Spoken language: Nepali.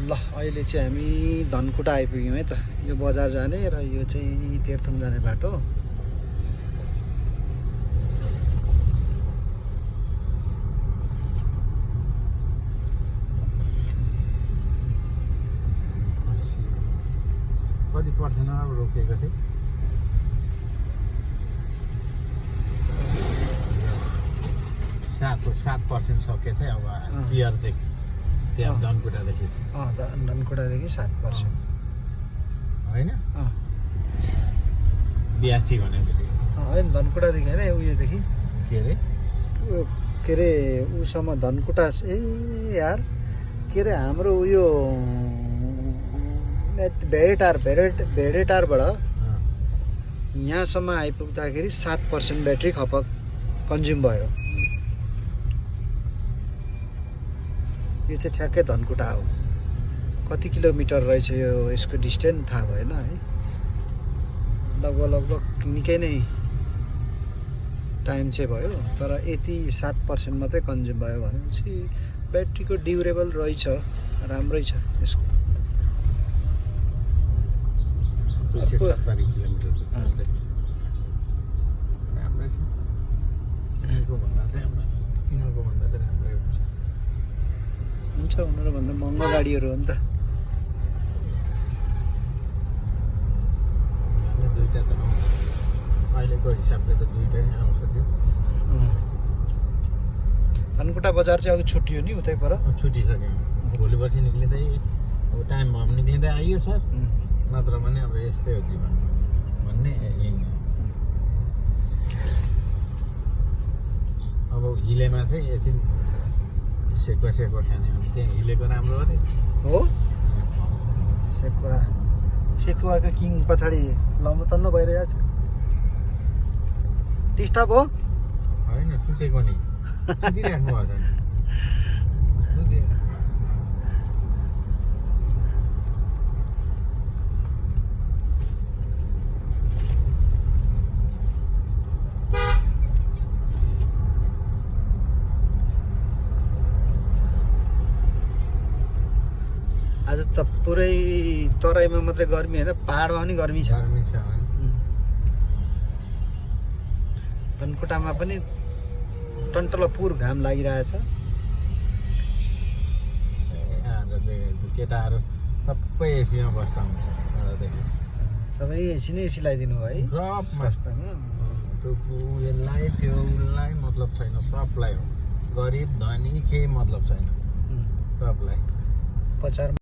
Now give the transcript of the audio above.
ल अहिले चाहिँ हामी धनकुटा आइपुग्यौँ है त। यो बजार जाने र यो चाहिँ तेर्थुम जाने बाटो। कति पर्सेन्ट अब रोकेको थियो 7% सकेछ अब क्लियर चाहिँ त्यहाँ धनकुटादेखि धनकुटादेखि 7% होइन 82 भनेपछि होइन धनकुटादेखि होइन उयोदेखि के अरे उसम्म धनकुटा ए यार के अरे हाम्रो उयो भेडेटारबाट यहाँसम्म आइपुग्दाखेरि 7% ब्याट्री खपत कन्ज्युम भयो। यो चाहिँ ठ्याक्कै धनकुटा हो। कति किलोमिटर रहेछ यो यसको डिस्टेन्स थाहा भएन है। लगभग निकै नै टाइम चाहिँ भयो तर यति 7% मात्रै कन्ज्युम भयो भनेपछि ब्याट्रीको ड्युरेबल रहेछ, राम्रै छ यसको। 270 किलोमिटर राम्रै छ। यिनीहरूको भन्दा चाहिँ राम्रै हुन्छ उनीहरूभन्दा महँगो गाडीहरू हो नि त। दुईटा त अहिलेको हिसाबले त दुईटै आउँछ त्यो। धनकुटा बजार चाहिँ अघि छुट्टियो नि उतै पर छुटिसक्यो। भोलि पर्सि निक्लिँदै अब टाइम भयो भने निक्लिँदै आइयो सर, नत्र भने अब यस्तै हो जीवन भन्ने यही। अब हिलेमा चाहिँ एकछिन सेकुवा खाने हो त्यहाँ हिलेको राम्रो अरे हो। सेकुवाको किङ पछाडि लम्बतन्न भइरहेछ। डिस्टर्ब हो होइन सुतेको नि सुतिराख्नु भएको छ नि। आज त पुरै तराईमा मात्रै गर्मी होइन, पहाडमा पनि गर्मी छ। धनकुटामा पनि टन्टलपुर घाम लागिरहेछ। केटाहरू सबै एसीमा बस्दा हुन्छ। सबै एसी नै एसी लगाइदिनु भयो है सब सस्तामा। उसलाई त्यो उसलाई मतलब छैन, सबलाई हो। गरिब धनी केही मतलब छैन, सबलाई। 50